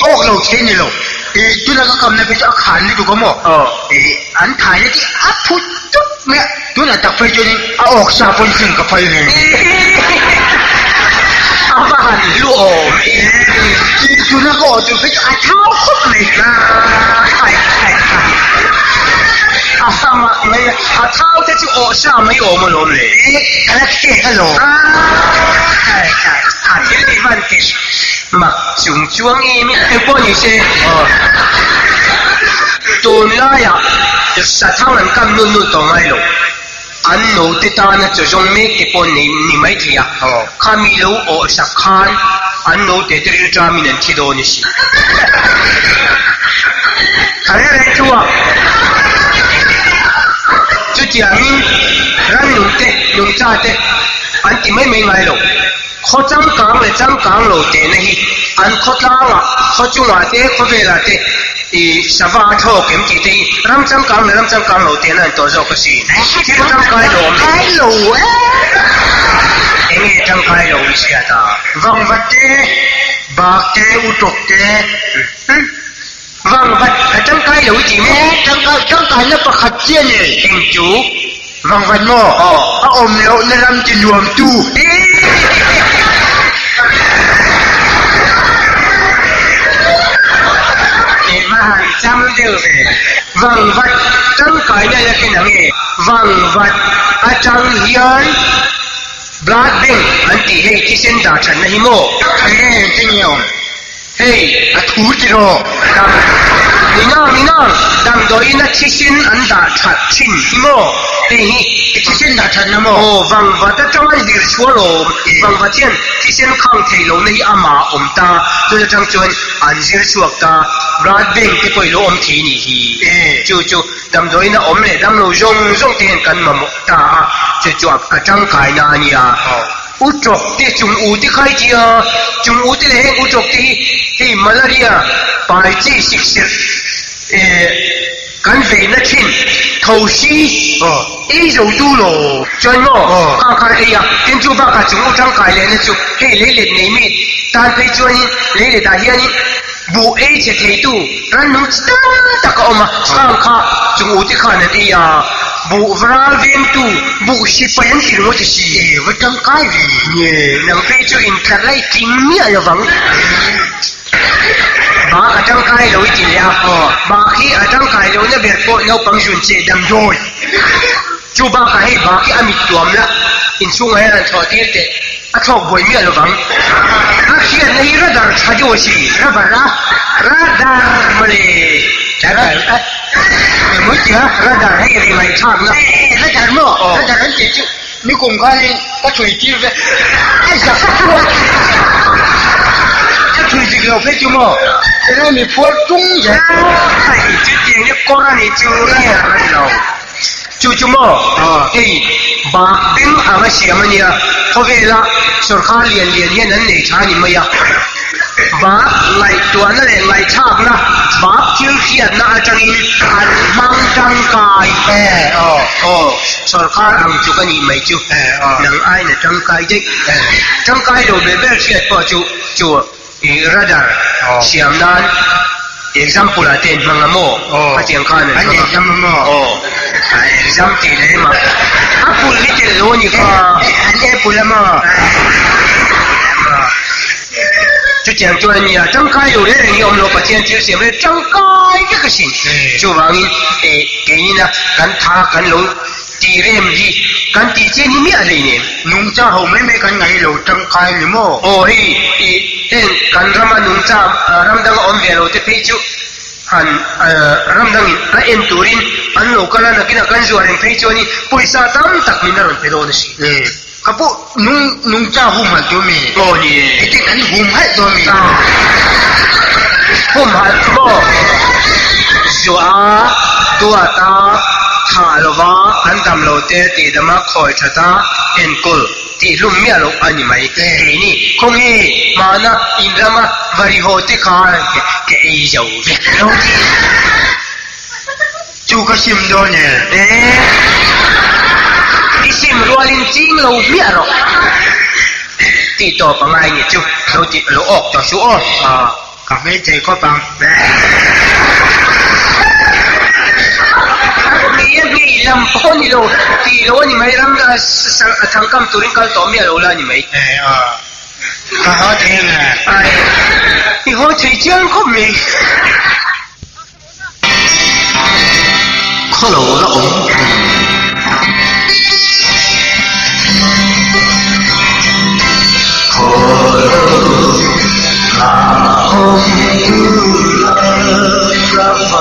awk lo thei ni lo. E, tuna ka kamna phei chu a khan lutuk a maw? Aw. E, an thai na tih a phut tup mai a, tunah tak phei chuanin a awk sa pawn sing ka phal nen. A va han hlu awm e. E, tuna ka awh tur phei chu a thau khawp mai. Khai khai khai. A ha mah mai a, a thau te chu awh sa mai awm alawm le. E, ka la khek alawm. Khai khai. A thil tih van ti mak chung chuang em in engpawh ni se tunlaiah sathang an kam nul nul tawh ngai lo an naute tana chaw zawng mek te pawh nei ni mai thei a khami lo awh sak khan an naute te rilṭamin an thi dawn a si. A reng reng thu a chutiangin rannung te nungcha te an ti mai mai ngai lo. Khaw changkang leh changkang lo tehna hi an khawtlangah, khaw chungah te, khawvelah te i sava a thlawk em tih te hi ram changkang leh ram changkang lo tehna an tawh zawk asin. Thil tangkai lo awm lo. Eng nge tangkai lo i hriat a? Vangvat te, bak te, utawk te. Vangvat a tangkai lo i ti maw? E, tangkai, tangkaina pakhat chiah nei. Eng chu? Vangvat maw? Aw. A awm lohna ram ti nuamtu. E va han cham deuh ve. Vangvat tangkaina la khen ang e. Vangvat atang hian blood bank an tih hei thisen dah thatna hi maw? E, engtin nge awm? Hei, a thu ti rawh. Dam, Ninang, ninang, damdawiin a thisen an dah that thin hi maw? Hei hi. I thisen dah that na maw? Aw, vangvat atanga zir chhuah lawm. Vangvat hian thisen khang thei lohna hi amah a awm ta, chut atang chuan an zir chhuak ta. Blood bank te pawh i lo awm thei nih hi. Chu chu damdawiin a awm leh damlo zawng zawng te hian kan mamawh ta a, chu chu a tangkaina a nia. U tawk te chung u te khai ti a, chung u te leh heng u tawk te hi hei malaria pai chi sik serh eh kan veihna thin tho si ei zo tu lo chuan maw kha khan ei a, tin chu bakah chung u tangkai lehna chu hei leilet nei mi tan phei chuanin leilet ah hianin buh ei che thei tu rannung chi tam tak a awm a, khang kha chung u te khan an ei a, buh ral vengtu buh sipai an ti ringawt a si. E va tangkai ve. Nge, nang phei chu intlar lai tling miah lovang. Bak a tangkai lo i ti leh a, bak hi a tangkai lohna ber pawh naupang zun che damdawi. Chu bakah hei bak hi a mit tuam la, inchhungah hian han thlawh tir teh, a thlawk buai miah lovang. A khi. hriatna hi radar tha deuh a si. Rubber a? Radar mawle. Radar a? Emaw tia? Radar hei ri ngaihthlakna. Radar maw? Radar an tih chu nikum khanin ka chhui tir ve. A zak pawh. Ka chhui dik lo phei chu maw? Enge mi phuar tung zel. Hei chutiang hi kawr a nih chu radar a ni lo. Chu chu maw? Hei bak beng ang a siam a nia, khawvela sawrkar lian lian hian an nei tha a ni mai a. Bak ngaihtuahna leh ngaihthlakna, bak thil hriatna atangin an hmang tangkai. Aw, sawrkar ang tluk a nih mai chu, nang aiin a tangkai daih. Tangkai lo ber ber hriat pawh chu chu. Radar siam nan example ah te an hmang a maw? Khatiang khan an hmang a. Aw, exam tih leh emaw a pul hi telh lo a ni kha. An apple a maw? Chutiang chuan a nia, tangkai lo reng reng hi a awm lo, Pathian thil siam reng tangkai vek asin. Chuvangin keinin a kan tha kan lo Tih rem hi kan tih chian hi miah hlei nem. Nungcha ho mai mai kan ngaih lo tangkai ni maw? Aw hei i heng kan rama nungcha ram danga awm ve lo te phei chu han ram dangin a en turin an lo kal a, nakinah kan zuah reng phei chuanin pawisa tam tak min a rawn pe dawn a si. Ka pawh nung nungcha humhalh tur mi? Aw ni e. Heti kan humhalh tur mi? Humhalh chu maw? Zuah a, duat a, thah lova an dam lo te tihdama khawi that a enkawl tihhlum miah loh a ni mai. Keini khawnge hmana in rama vari haw te kha ka ei zo vek lo tih. Chu ka sim dawn e. E, i sim rualin ching lo hmiah rawh. Tih tawp a ngai ni chu, lo tih lo awk tawh suh aw. Aw, ka hmeichei khawp ang. Ni a hmei lam pawh ni lo, tih lo a ni mai, ram a thangkam turin kal tawh miah lo la a ni mai. E, aw, ka haw thei ang e. Ai, i haw thei chiang khawp mai. Khawlo la awm reng. Khawlo la awm tur a ka va